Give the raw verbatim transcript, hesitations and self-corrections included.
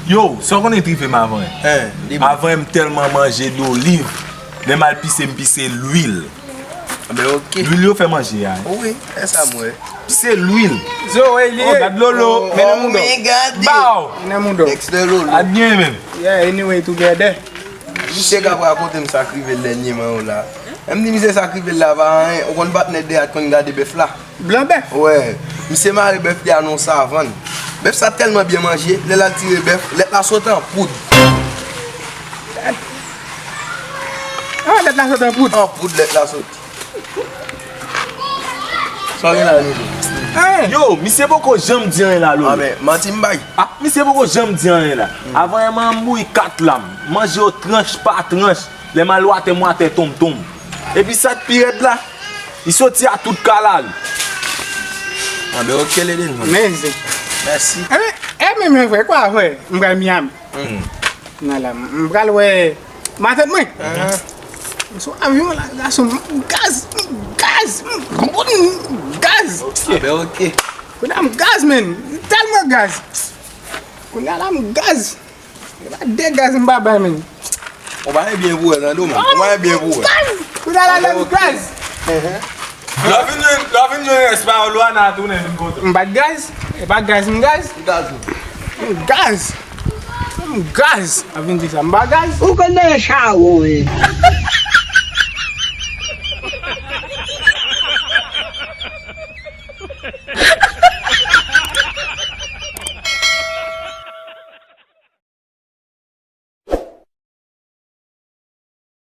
Yo, sa w konnen t rive m avan yè? Avan yè m tèlman manje doliv, lè m al pise, m pise lwil. Anben, oke. Lwil yo fè manje a. Wi, e sa m wè. Pise lwil. Zoe li ye. Oh, gad Lolo. Men nan mouda. Baw. Men nan mouda. Next level Lolo. Gad byen menm. Yeah, anyway, together. Misye k ap rakonte m sa k rive l dènyèman yo la. Lè m di misye sa k rive l la pa anyen, ou konn patnè Deyat konn gade bèf la. Blan bèf. Wè, misye mare bèf li a nan yon savann. Bèf sa tèlman byen manje, lè l al tire bèf, lèt la sot an poud. Ah, lèt la sot an poud. An poud lèt la sot. Sa w gen la, Lolo? Yo, misye poko janm di anyen la, Lolo. Anben, manti m bay. Ah, misye poko janm di anyen la. Avan yè m anmouy kat lam. Manje yo tranch pa tranch. Lè m al watè, m watè tonmtonm. Epi sa k pi rèd la, li soti a tout kalalou. Anben, oke, Lele, m konn. Amazing. Mèsi. Enben, e menm jan frè, kwa frè, m pral Miami. Nan la, m pral wè matant mwen. M sou avyon la, gason, m gaz, m gaz, m gaz. Anben, oke. Kounye a m gaz, menn. M tèlman gaz. Kounye a la, m gaz. E pa de gaz m pa bay, menn. Ou pa gen byen pou wè, tande w, menn. Ou pa gen byen pou wè. Gaz! Kounye a la, m gaz. Lè w vin jwenn, lè w vin jwenn rès pawòl ou a, n a tounen vin kote w. M pa t gaz. E pa gaz m gaz. Ki gaz ou? M gaz. M gaz. Ap vin di sa. M pa gaz. Ou konn nan chawon, wi.